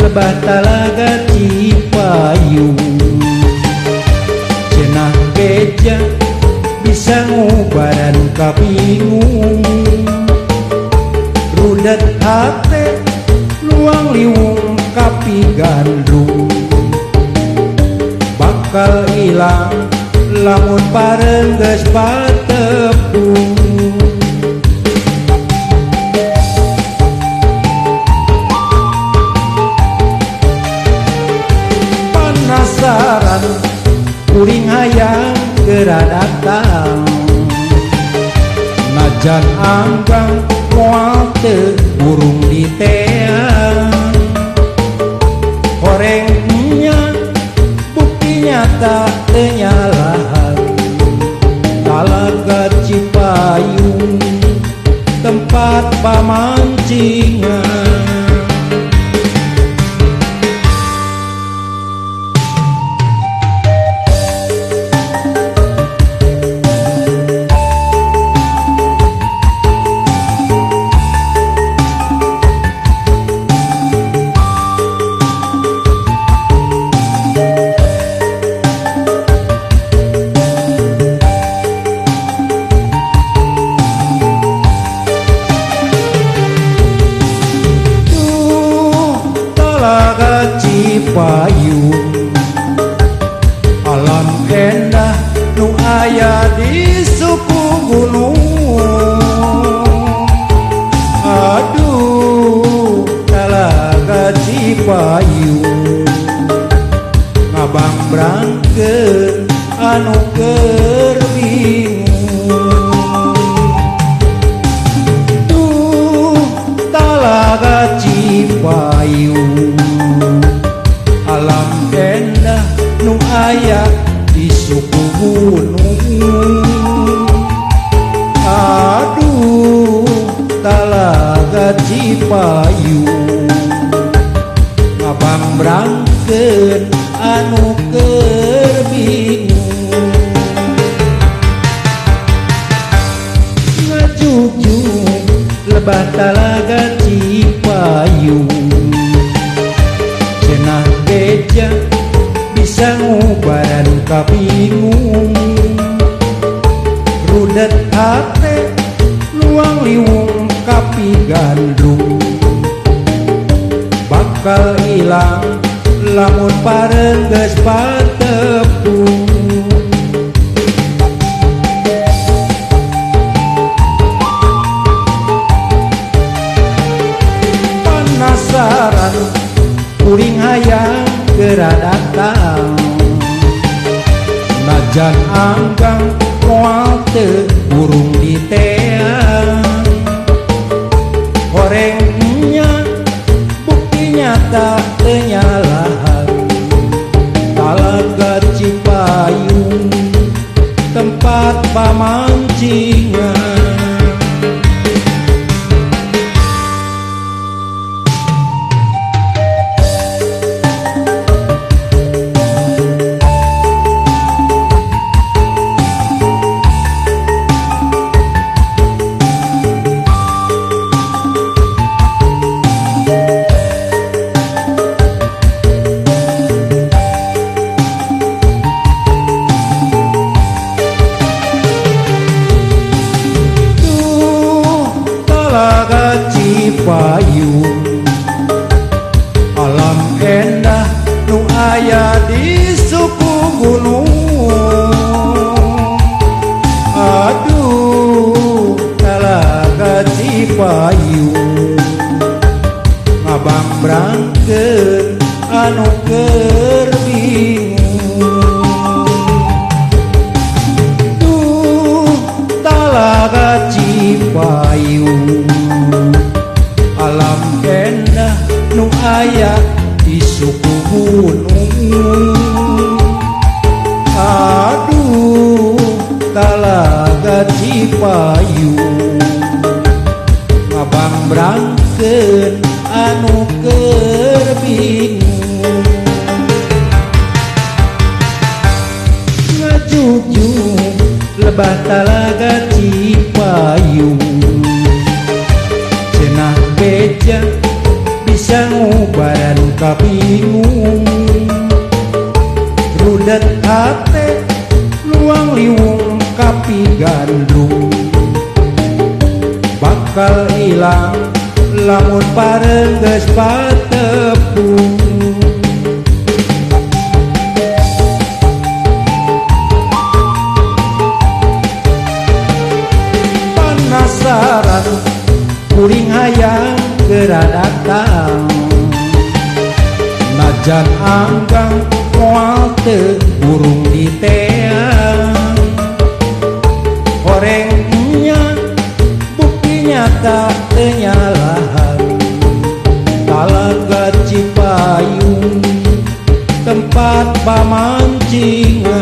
Lebah Talaga Cipayung. Cenah beja bisa ngubaran kabingung. Rudet hate luang liwung kapi gandrung. Bakal ilang lamun bareng geus patepung. Penasaran kuring hayang geura datang. Najan anggang moal teu burung diteang. Horengnya bukti nyata teu nyalahan. Talaga Cipayung tempat pamancingan. Talaga Cipayung alam endah nu aya di suku gunung. Aduh Talaga Cipayung ngabangbrangkeun anu keur bingung. Duh Talaga Cipayung alam endah nu aya di suku gunung. Aduh Talaga Cipayung ngabangbrangkeun anu keur bingung. Ngajugjug lebah Talaga Cipayung. Cenah beja bisa ngubaran kabingung. Rudet hate luang liwung kapi gandrung. Bakal ilang lamun bareng geus patepung. Penasaran kuring hayang geura datang. Najan anggang moal teu burung diteang. Horengnya bukti nyata teu nyalahan. Talaga Cipayung tempat pamancingan. Talaga Cipayung alam endah nu aya di suku gunung. Aduh Talaga Cipayung ngabangbrangkeun anu keur bingung. Duh Talaga Cipayung alam endah nu aya di suku gunung. Aduh Talaga Cipayung ngabangbrangkeun anu keur bingung. Ngajugjug lebah Talaga Cipayung. Cenah beja bisa ngubaran kabingung. Bakal ilang lamun pareng geus patepung. Panasaran kuring hayang geura datang, najan anggang moal teu burung diteang. Horeng nya bukti nyata teu nyalahan, Talaga Cipayung tempat pamancingan.